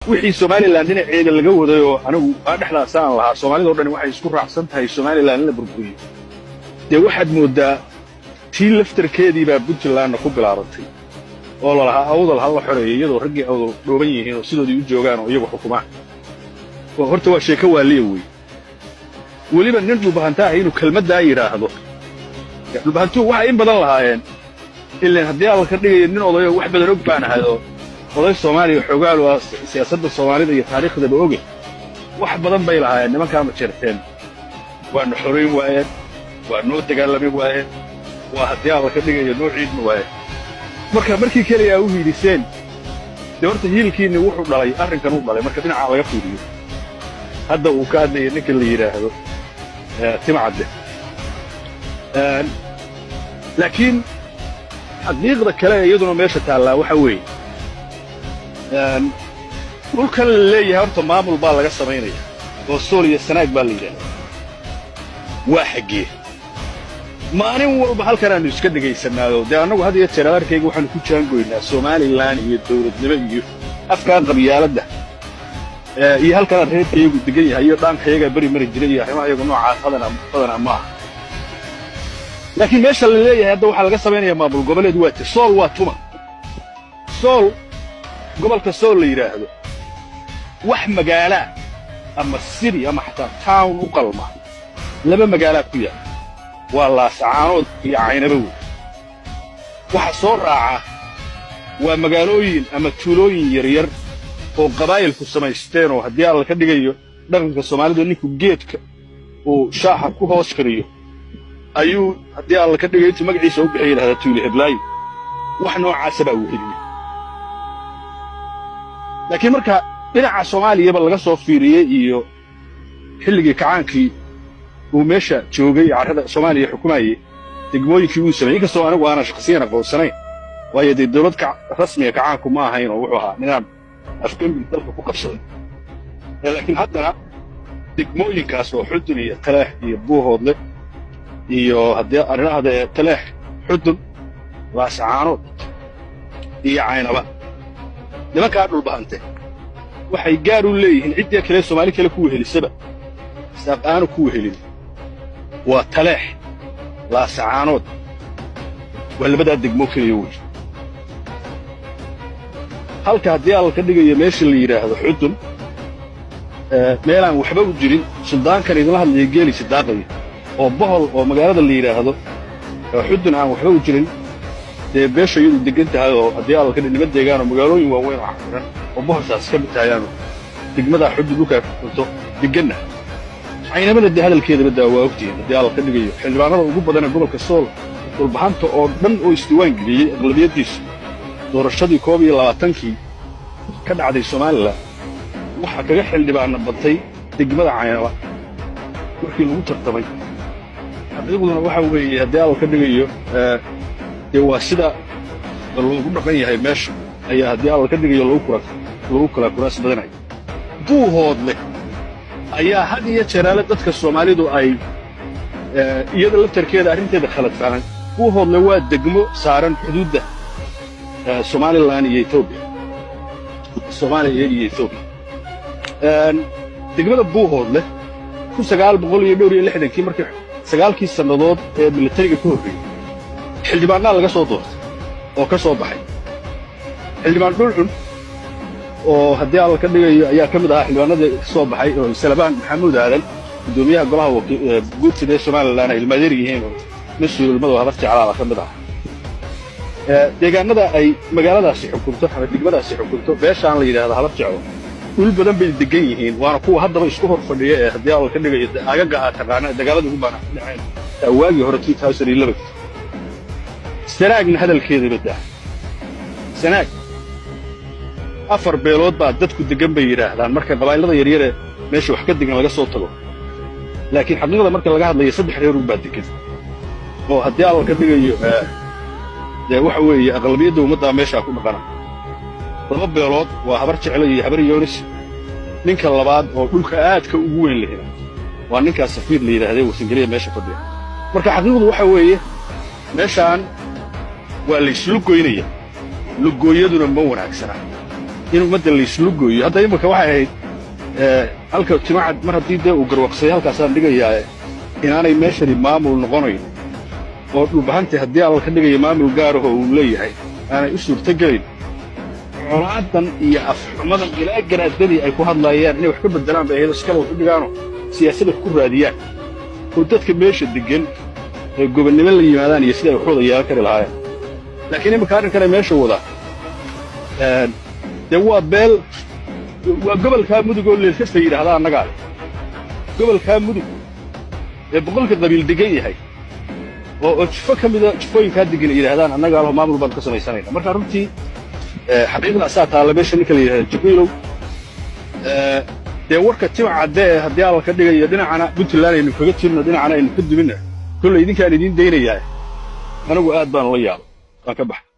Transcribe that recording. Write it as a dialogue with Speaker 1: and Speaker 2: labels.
Speaker 1: Wixii Somaliland dhinaceeda laga waday oo anigu aa dhexdaas aan lahaa, Soomaalida o dhani waxay isku raacsan tahay Somaliland in la burburiyo. Dee waxaad mooddaa tii laftarkeedii baa Puntlandna ku bilaabantay oo lalahaa Awdal ha la xoreeyo, iyadoo raggii Awdal dhooban yihiin oo sidoodii u joogaan oo iyagu xukumaan. Horta waa sheeko waaliya wey. Weliba nin Dhulbahanta ah inuu kelmaddaa yidhaahdo. Dhulbahantuhu waxay in badan lahaayeen ilaan haddii Alla ka dhigayo nin odayo wax badan og baan ahayoo oday Soomaaliya xoogaal waa siyaasadda Soomaalida iyo taariikhdaba oge. Wax badan bay lahaayeen nimankaa ma jeerteen, waana xorayn waayeen, waa noo dagaalami waayeen, waa haddii Alla ka dhigayo noo ciidmi waayeen. Marka markii keliya u hiiliseen, dee horta hiilkiinni wuxuu dhalay arrinkan uu dhalay. Marka dhinacaa laga fiiriyo hadda uu ka hadlaya ninka la yidhaahdo Timacadde, laakiin xaqiiqda kale iyaduna meesha taallaa waxa weeye, dhulkan la leeyahay horta maamul baa laga samaynaya oo Sool iyo Sanaag baa la yidhahdaa. Waa xaggee? Maalin walba halkan aanu iska dhegaysanaayo. Dee annagu had iyo jeer adarkayga waxaanu ku jaangoynaa Somaliland iyo dawladnimo iyo afkaa qabyaaladda iyo halkanaan reerkayagu degan yahay iyo dhaankayagaa beri mari jiray iyo arrimaha iyagu noocaas hadana badanaa maaha. Laakiin meesha la leeyahay hadda waxaa laga samaynayaa maamul goboleed waa ti Sool. Waa tuma Sool? Gobolka Sool la yidhaahdo wax magaalaa ama city ama xataa town u qalma laba magaalaa ku yaal, waa Laasacaanood iyo Caynaba wey. Waxa soo raaca waa magaalooyin ama tuulooyin yaryar oo qabaa'ilku samaysteen oo haddii Alla ka dhigayo dhaqanka Soomaalida ninku geedka uu shaaxa ku hoos kariyo ayuu haddii Alla ka dhigayo intuu magaciisa u bixiya yidhahdaa tuuli heblaayo. Wax noocaasa baa weheliye. Laakiin marka dhinaca Soomaaliyaba laga soo fiiriyey iyo xilligii kacaankii uu meesha joogay, carrada Soomaaliya xukumayey, degmooyinkii uu sameeyey, inkastoo anigu aanan shakhsiyan aqoonsanayn, waayo dee dawlad rasmiga kacaanku ma ahayn oo wuxuu ahaa nidaam afgembi dalka ku qabsaday, laakiin haddana degmooyinkaas oo Xudun iyo Taleex iyo Buuhoodle iyo haddii arrinahade Taleex, Xudun, Laasacaanood iyo Caynaba, nimankaa Dhulbahante waxay gaar u leeyihiin ciddii kale Soomaali kale ku wehelisaba Isaaq aanu ku wehelin. Waa Taleex, Laasacaanood, waa labadaa degmo keliya wey. Halka haddii Alla ka dhigayo meesha la yidhaahdo Xudun, meelaan waxba u jirin, suldaankan idinla hadlaya geelisa daaqaya oo Bohol oo magaalada la yidhaahdo Xudun aan waxba u jirin, dee beesha iyadu deggan tahay oo haddii Alla ka nima deegaan oo magaalooyin waaweyn oo cafiran oo Bohoshaas ka mid tahayaanu degmadaa Xudun dhulkaa ku degganna. Caynamada dee hadalkeedaba daa, waa ogtihiin. Haddii Alla ka dhigayo xildhibaanada ugu badan ee gobolka Sool, Dhulbahanta oo dhan oo isdiiwaan geliyey aqlabiyaddiisu doorashadii 21-kii ka dhacday Somaliland, waxaa kaga xildhibaana batay degmada Caynaba markii lagu tartamay. Xaqiiqduna waxa weeye, haddii Alla ka dhigayo, dee waa sida loogu dhaqan yahay meesha ayaa haddii Alla ka dhigayo lagu kala kuraas badanaya. Buuhoodleh ayaa had iyo jeeraale dadka Soomaalidu ay iyada laftarkeeda arrinteeda khalad fahman. Buuhoodle waa degmo saaran xuduudda Somaliland iyo Etoobiya, Soomaaliya iyo Etoobiya. Degmada Buuhoodle 1960-kii, markii 9-kii sannadood ee militariga ka horreeyey, xildhibaannaa laga soo doortay oo ka soo baxay. Xildhibaan Dhulcun oo haddii Alla ka dhigayo ayaa ka mid ahaa xildhibaanadii ka soo baxay, oo Salabaan Maxamuud Aadan, guddoomiyaha golaha guurtida ee Somaliland, ay ilmaadeer yihiin oo mas-uulmadu Habar Jeclaala ka mid ah. Deegaanada ay magaaladaasi xukunto ama degmadaasi xukunto beeshaan la yidhahdo Habar Jeclo dhul badan bay degan yihiin, waana kuwa haddaba isku hor fadhiya ee haddii Alla ka dhigayo agaga aad taqaana dagaalada ugu baana ku dhaceen waagii hore. Sanaagna hadalkeedaba daa. Sanaag afar beelood baa dadku degan bay yidhaahdaan marka qabaa'ilada yaryare meesha wax ka degan laga soo tago, laakiin xaqiiqda marka laga hadlayo saddex reer unbaa degan oo haddii Alla ka dhigayo dee waxa weeye aqlabiyadda ummaddaa meeshaa ku dhaqana. Laba beelood waa Habar Jecle iyo Habar Yoonis. Ninka labaad oo dhulka aadka ugu weyn lehina waa ninkaas Safiir la yidhaahdee Wasangeliya meesha fadhiya. Marka xaqiiqdu waxa weeye meeshaan waa layslu goynaya, lugooyaduna ma wanaagsana. In ummadda layslu gooyo hadda imika waxay ahayd halka Timacad mar haddii dee uu garwaqsaday, halkaasaan dhigayaa inaanay meeshani maamul noqonayn oo Dhulbahantay haddii Alla ka dhigayo maamul gaarahoo uu leeyahay aanay u suurtogelayn. Colaadan iyo afxumadan ilaa garaadadii ay ku hadlaayaan inay wax ka beddelaan bay ahayd oo iskala wax u dhigaanoo siyaasadda ku raadiyaan oo dadka meesha deggan ee gobonnimo la yimaadaan iyo sidai ay waxooda yeelan kari lahaayeen. Laakiin imika arrinkan ay meesha wadaa dee waa beel, waa gobolkaa Mudug oo Leelkasta yidhaahda annagaa leh. Gobolkaa Mudug ee 100-ka qabiil degan yahay oo jufo ka mida jufooyinkaa degan ay yidhahdaan annagaa leho, maamul baanu ka samaysanayna. Marka runtii xaqiiqdaasaa taalla meesha. Ninka la yidhahda Jibriilow, dee warka Timacadde ee haddii Alla ka dhigayo dhinacana Puntland aynu kaga jirno, dhinacana aynu ka duminna, kolley idinkaan idiin daynayaa. Anigu aad baan ula yaabay, waan ka baxay.